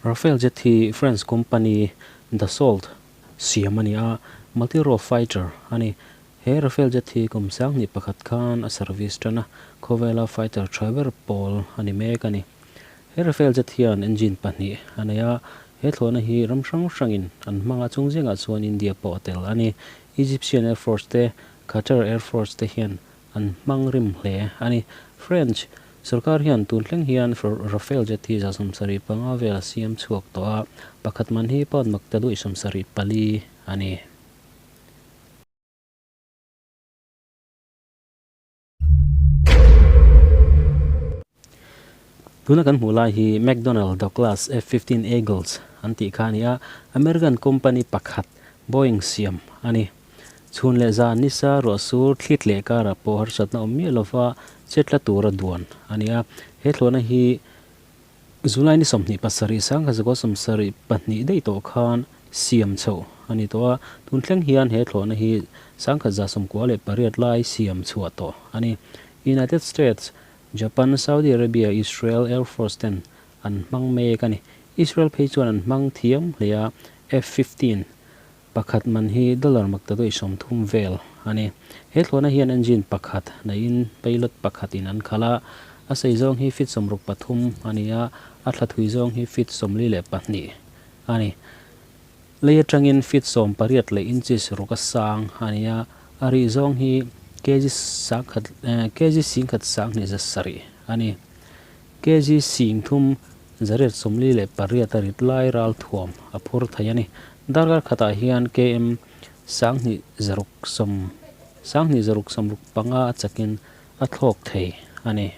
Rafale jet hi French company Dassault siam a ni a, multi-role fighter a ni. He Rafale jet hi kum 2001 khan a service tan a, khawvela fighter tha ber pawl a ni mek a ni. He Rafale jet hian engine pahnih a nei a, he thlawhna hi ram hrang hrangin an hmang a, chung zingah chuan India pawh a tel a ni. Egyptian Air Force te, Qatar Air Force te hian an hmang rim hle a ni. French sorkar hian tun thleng hian Rafale jet hi 75 vel a siam chhuak tawh a, pakhat man hi pound makta duih 74 a ni. Tuna kan hmuh lai hi McDonnell Douglas F-15 Eagles an tih kha a ni a, American company pakhat Boeing siam a ni. Chhun leh zan nisa ruah sur thlit leh karah pawh harsatna awm miah lova chetla tura duan a ni a. He thlawhna hi July ni 27 1972 daih tawh khan siam chhoh a ni tawh a. Tun thleng hian he thlawhna hi 1998 lai siam chhuah tawh a ni. United States, Japan, Saudi Arabia, Israel Air Force ten an hmang mek a ni. Israel phei chuan an hmang thiam hle a, F-15 Pakhat man hi dollar maktaduai 30 vel a ni. He thlawhna hian engine pakhat neiin pilot pakhatin an khalh a, a sei zawng hi feet 63 a ni a, a thla thui zawng hi feet 42 a ni. Lei atangin feet 18 leh inches ruk a sang a ni a, a rih zawng hi kg sangkhat kg singkhat sanghnih za sarih a ni. Kg sing thum 848 a rit lai ral thuam a phur thei a ni. Darkar khatah hian KM 2600 2665 a chakin a thlawk thei a ni.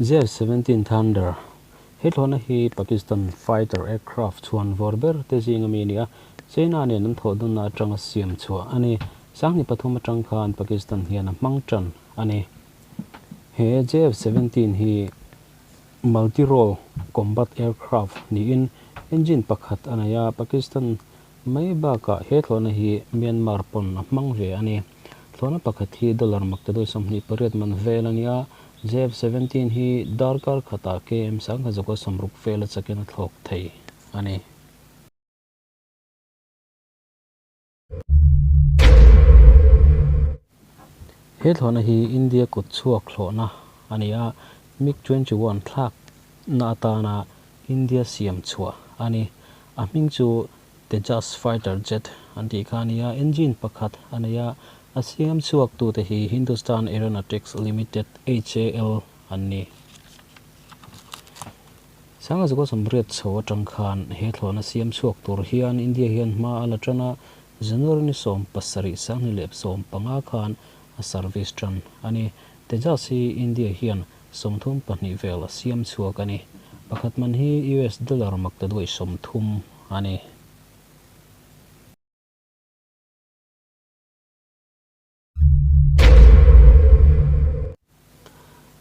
JF-17 Thunder, He thlawhna hi Pakistan fighter aircraft chhuan vawr ber te zing ami a ni a, China nen an thawh dunna atanga siam chhuah a ni. 2003 atang khan Pakistan hian a hmang tan a ni. He JF-17 hi multi-role combat aircraft niin engine pakhat a nei a, Pakistan mai bakah he thlawhna hi Myanmar pawn a hmang ve a ni. Thlawhna pakhat hi dollar maktaduai 28 man vel a ni a, JF-17 hi darkar khatah KM 1160 vel a chakin a thlawk thei a ni. He thlawhna hi India kut chhuak thlawhna a ni a, MiG-21 thlakna atana India siam chhuah a ni. A hming chu Tejas fighter jet an tih kha a ni a, engine pakhat a nei a, a siam chhuak tute hi Hindustan Aeronautics Limited, HAL, an ni. 1980 chho atang khan he thlawhna siam chhuak tur hian India hian hma a la tan a, January ni 17 2015 khan a service tan a ni. Tejas hi India hian 32 vel a siam chhuak a ni. Pakhat man hi US dollar maktaduai 30 a ni.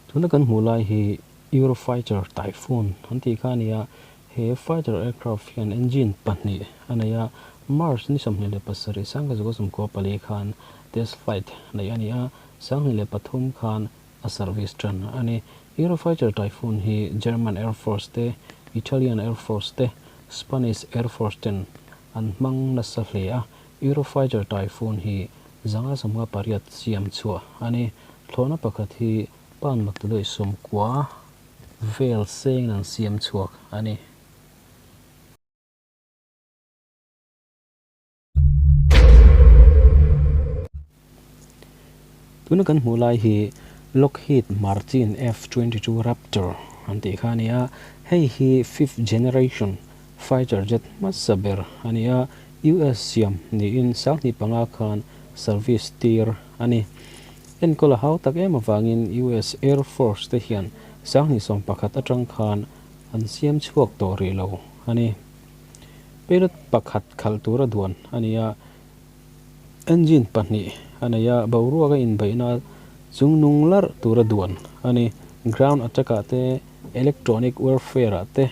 Tuna kan hmuh lai hi Eurofighter Typhoon an tih kha a ni a, he fighter aircraft hian engine pahnih a nei a, March ni 27 1994 khan test flight neih a ni a, 2003 khan a service tan a ni. Eurofighter Typhoon hi German Air Force te, Italian Air Force te, Spanish Air Force ten an hmang nasa hle a, Eurofighter Typhoon hi 58 siam chhuah a ni. Thlawhna pakhat hi pound maktaduai 90 vel sengin an siam chhuak a ni. Tuna kan hmuh lai hi Lockheed Martin F-22 Raptor an tih kha a ni a, hei hi fifth generation fighter jet hmasa ber a ni a, US siam niin 2005 khan service tir a ni. Enkawl a hau tak em avangin US Air Force te hian 2011 atang khan an siam chhuak tawh rih lo a ni. Pilot pakhat khalh tura duan a ni a, engine pahnih a nei a, boruak a inbeihna chungnung larh tura duan a ni. Ground attack ah te, electronic warfare ah te,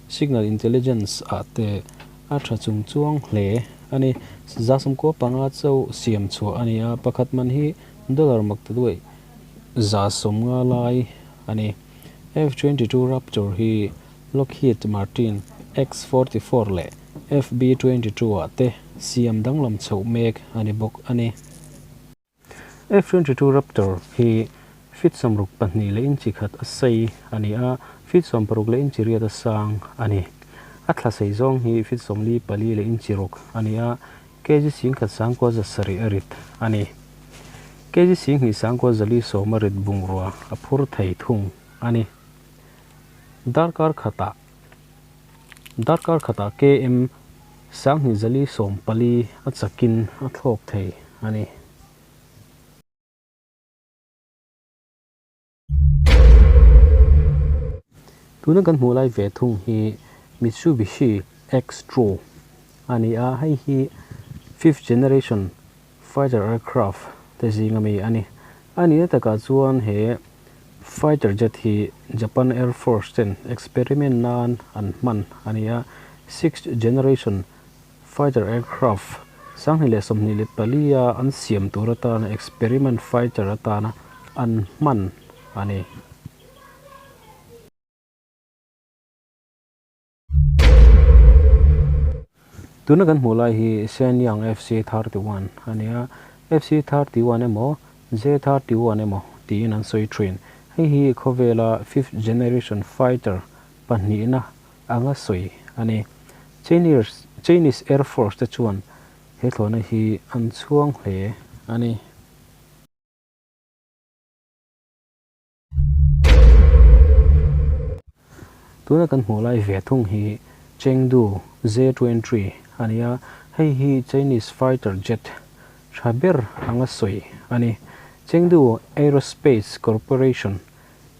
signal intelligence ah te a tha chung chuang hle a ni. 95 chauh siam chhuah a ni a, pakhat man hi Dollar maktaduai 150 lai a ni. F-22 Raptor hi Lockheed Martin X-44 leh FB-22 ah te siam danglam chhoh mek a ni bawk a ni. F-22 Raptor hi feet 62 leh inchi khat a sei a ni a, feet 60 leh inchi riat a sang a ni. A thla sei zawng hi feet 44 leh inchi ruk a ni a, kg 1970 a rit a ni. Kg 2940 a rit bungrua a phur thei thung a ni. Darkar khatah Darkar khatah km 2440 a chakin a thlawk thei a ni. Tuna kan hmuh lai ve thung hi Mitsubishi X-Tro a ni a, hei hi fifth generation fighter aircraft te zinga mi a ni. A nihna takah chuan he fighter jet hi Japan Air Force ten experiment nan an hman a ni a, sixth generation fighter aircraft 2024 a an siam tur atana experiment fighter atana an hman a ni. Tuna kan hmuh lai hi Shenyang FC 31 a ni a, FC 31 emaw J 31 emaw tiin an sawi thin. Hei hi khawvela fifth generation fighter pahnihna anga sawi a ni. Chinese Air Force te chuan he thlawhna hi an chhuang hle a ni. Tuna kan hmuh lai ve thung hi Chengdu J-23 a ni a, hei hi Chinese fighter jet tha ber anga sawi a ni. Chengdu Aerospace Corporation,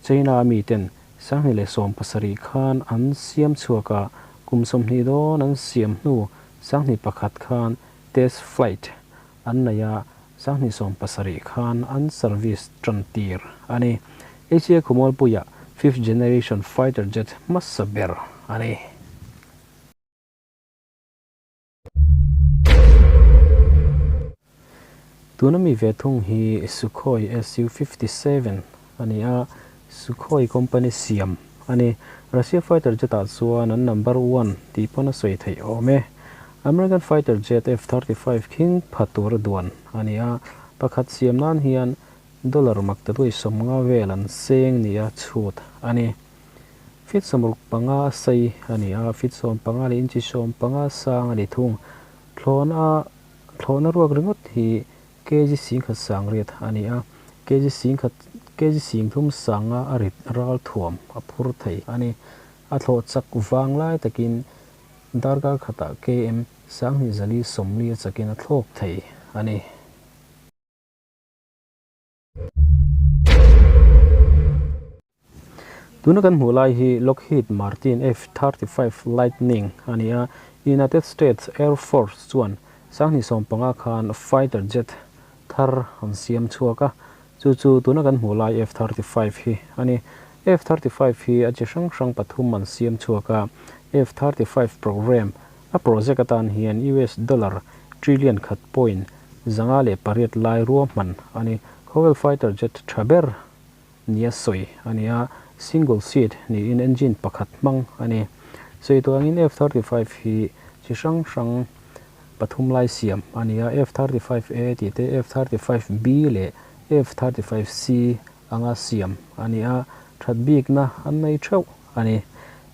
China miten 2017 khan an siam chhuak a, kum 20 dawn an siam hnu 21 khan test flight an nei a, 2017 khan an service tan tir a ni. Asia khawmualpuia fifth generation fighter jet hmasa ber a ni. Tuna mi ve thung hi Sukhoi Su-57 a ni a, Sukhoi company siam a ni. Russia fighter jet ah chuan an number one tih pawn a sawi theih awm e. American fighter jet F-35 khing pha tur a duan a ni a, pakhat siam nan hian dollar maktaduai 50 vel an seng nia chhut a ni. Feet 65 a sei a ni a, feet 15 leh inchi 15 sang a ni thung. Thlawhna thlawhna ruak ringawt hi kg 1800 a ni a, kg 10 kg 35 a rit ral thuam a phur thei a ni. A thlawh chak vang lai takin darkar khatah km 2440 a chakin a thlawk thei a ni. Tuna kan hmuh lai hi Lockheed Martin F-35 Lightning a ni a, United States Air Force chuan 2015 khan fighter jet thar an siam chhuak a, chu chu tuna kan hmuh lai F-35 hi a ni. F-35 hi a chi hrang hrang pathum an siam chhuak a, F-35 program a project atan hian US dollar trillion khat point zanga leh pariat lai ruahman a ni. Khawvel fighter jet tha ber nia sawi a ni a, single seat niin engine pakhat hmang a ni. Sawi tawh angin F-35 hi chi hrang hrang pathum lai siam a ni a, F-35A tih te, F-35B leh F-35C anga siam a ni a, that bikna an nei theuh a ni.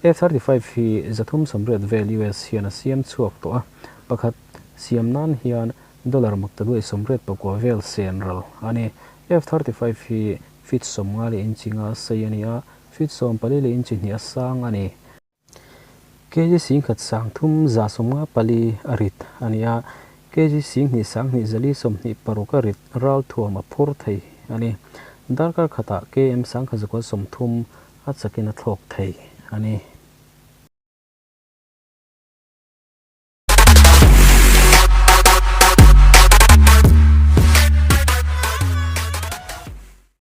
F-35 hi 380 vel US hian a siam chhuak tawh a, pakhat siam nan hian dollar maktaduai 84 vel sen ral a ni. F-35 hi feet 50 leh inchi nga sei a ni a, feet 14 leh inchi hnih a sang a ni. Kg 1354 a rit a ni a, kg 2224 a rit ral thuam a phur thei a ni. Darkar khatah km 1930 a chakin a thlawk thei a ni.